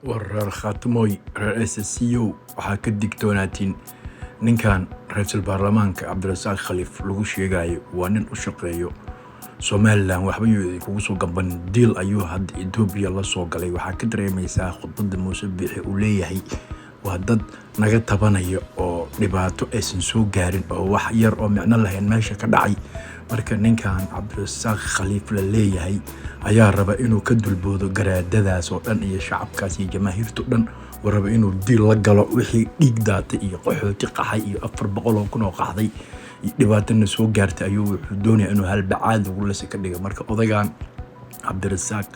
War reer Khaatumoy, reer SSC, waxaa ka digtoonaatiin ninkan ra-iisul baarlamaanka Cabdirasaaq Khaliif lagu sheegayo. Waa nin u shaqeeyo Somaliland. Waxba yuu idinkugu soo gamban. Deal ayuu hadda Etoobiya la soo galay. Waxaa ka dareemaysaa khudbadda Muuse Biixi uu leeyahay waa dad naga tabanayo oo dhibaato aysan soo gaarin oo wax yar oo micno lahayn meesha ka dhacay. Marka ninkan Cabdirasaaq Khaliif la leeyahay ayaa raba inuu ka dulboodo garaadadaas oo dhan iyo shacabkaas iyo jamaahiirto dhan. Uu raba inuu deal la galo. Wixii dhiig daatay iyo qaxooti qaxay iyo 400,000 oo qaxday iyo dhibaatana soo gaartay ayuu wuxuu doonayaa inuu halbacaad ugu lase ka dhigo. Marka odagan Cabdirasaaq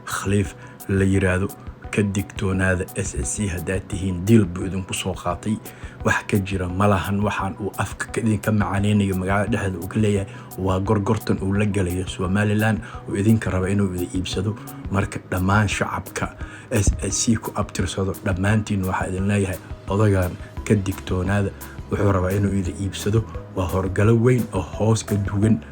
Khaliif la yiraahdo ka digtoonaada, SSC haddaad tihiin. Deal buu idinku soo qaatay, wax ka jira malahan. Waxaan uu afka idinka macaaneynayo, magaalada dhexdeeda uu ka leeyahay, waa gorgortan uu la galayo Somaliland oo idinka raba inuu idin iibsado. Marka dhammaan shacabka SSC ku abtirsado dhammaantiin waxaa idin leeyahay, odagan ka digtoonaada. Wuxuu rabaa inuu idin iibsado. Waa horgalo weyn oo hoos ka dugan.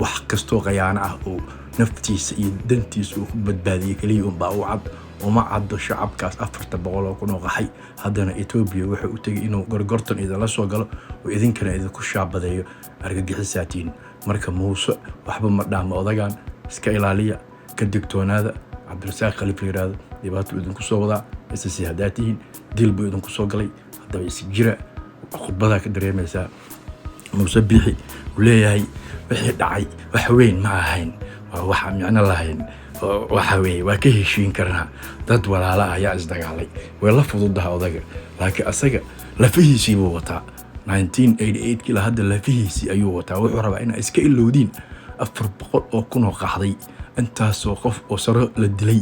Wax kastoo khayaano ah oo naftiisa iyo dantiisa uu ku badbaadiyey keliya unbaa u cad. Uma caddo shacabkaas 400,000 oo qaxay. Haddana Etoobiya wuxuu u tegay inuu gorgortan idinla soo galo oo idinkana idinku shaabadeeyo argagixisaatiin. Marka Muuse waxba ma dhaamo odagan. Iska ilaaliya, ka digtoonaada. Cabdirasaaq Khaliif la yiraahdo dhibaatuu idinku soo wadaa, SSC haddaa tihiin. Deal buu idinku soo galay. Haddaba is jira. Khudbadaa ka dareemaysaa Muuse Biixi uu leeyahay wixii dhacay wax weyn ma ahayn, waa waxa micno lahayn, waxa weeye waa ka heshiin karnaa, dad walaala ah ayaa isdagaalay. Way la fududaha odaga, laakiin asaga lafihiisii buu wataa. 1988 kila hadda lafihiisii ayuu wataa. Wuxuu rabaa inaa iska ilowdiin 400,000 oo qaxday, intaasoo qof oo saro la dilay,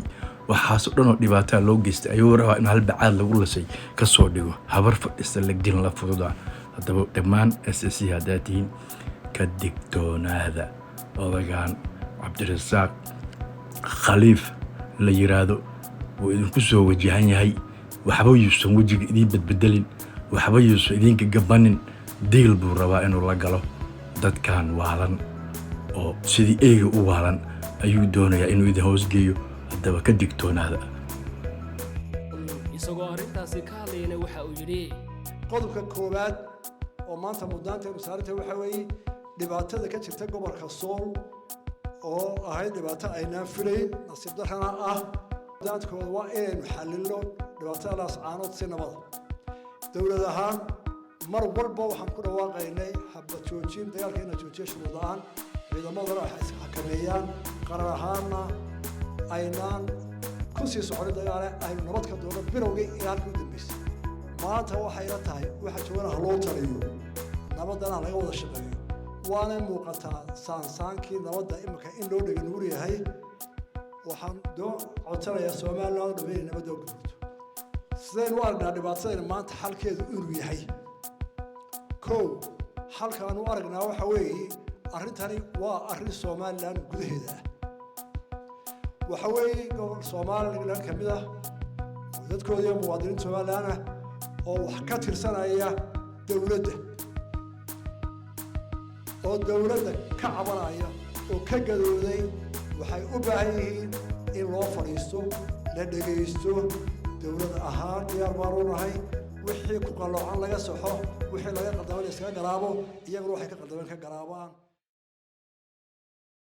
waxaasoo dhan oo dhibaataa loo geystay ayuu rabaa in halbacaad lagu lasay kasoo dhigo. Habar fadhista legdin la fududa. Haddaba dhammaan SSC haddaa tihiin, ka digtoonaada odagaan Cabdirasaaq Khaliif la yiraahdo. Wuu idinku soo wajahan yahay. Waxba yuusan wejiga idiin bedbedelin, waxba yuusan idinka gabanin. Deal buu rabaa inuu la galo dadkan waalan oo sidii eega u waalan ayuu doonayaa inuu idin hoosgeeyo. Haddaba ka digtoonaada. Isagoo arrintaasi ka hadlayana waxa uu yidhi: Qodobka koowaad oo maanta mudnaantaynu saarantay waxaa weeye dhibaatada ka jirta gobolka Sool oo ahayd dhibaato aynaan filayn, nasiib darrana ah. Mudnaantkooda waa inaynu xallilno dhibaatada Laascaanood si nabada. Dowlad ahaan mar walba waxaan ku dhawaaqaynay xabad joojin, dagaalka in la joojiyo shuruud la'aan, ciidamadana waxay isxakameeyaan, qaran ahaanna aynaan ku sii soconin dagaale, aynu nabad ka doono bilowgii ilaa halkii u dambeysay. Maanta waxayla tahay waxa joogana ha loo taliyo, nabaddana ha laga wada shaqeeyo. Waanay muuqataa saansaankii nabadda imika in loo dhega nuur yahay. Waxaan doo codsanayaa Somaliland oo dhan inay nabadda gudubto. Sidaynu u aragnaa dhibaatadayna maanta xalkeedu inuu yahay? Kow, xalka aan u aragnaa waxa weeye arrintani waa arrin Somaliland gudaheeda ah. Waxa weeye gobol Somaliland ka mid ah oo dadkoodii iyo muwaadiniinta Somaliland ah oo wax ka tirsanaya dowladda oo dowladda ka cabanaya oo ka gadooday. Waxay u baahan yihiin in loo fadhiisto, la dhegaysto. Dowlad ahaan diyaar baan u nahay wixii ku qalloocan laga saxo, wixii laga qaldaman iskaga garaabo, iyaguna waxay ka qaldaman ka garaabaan.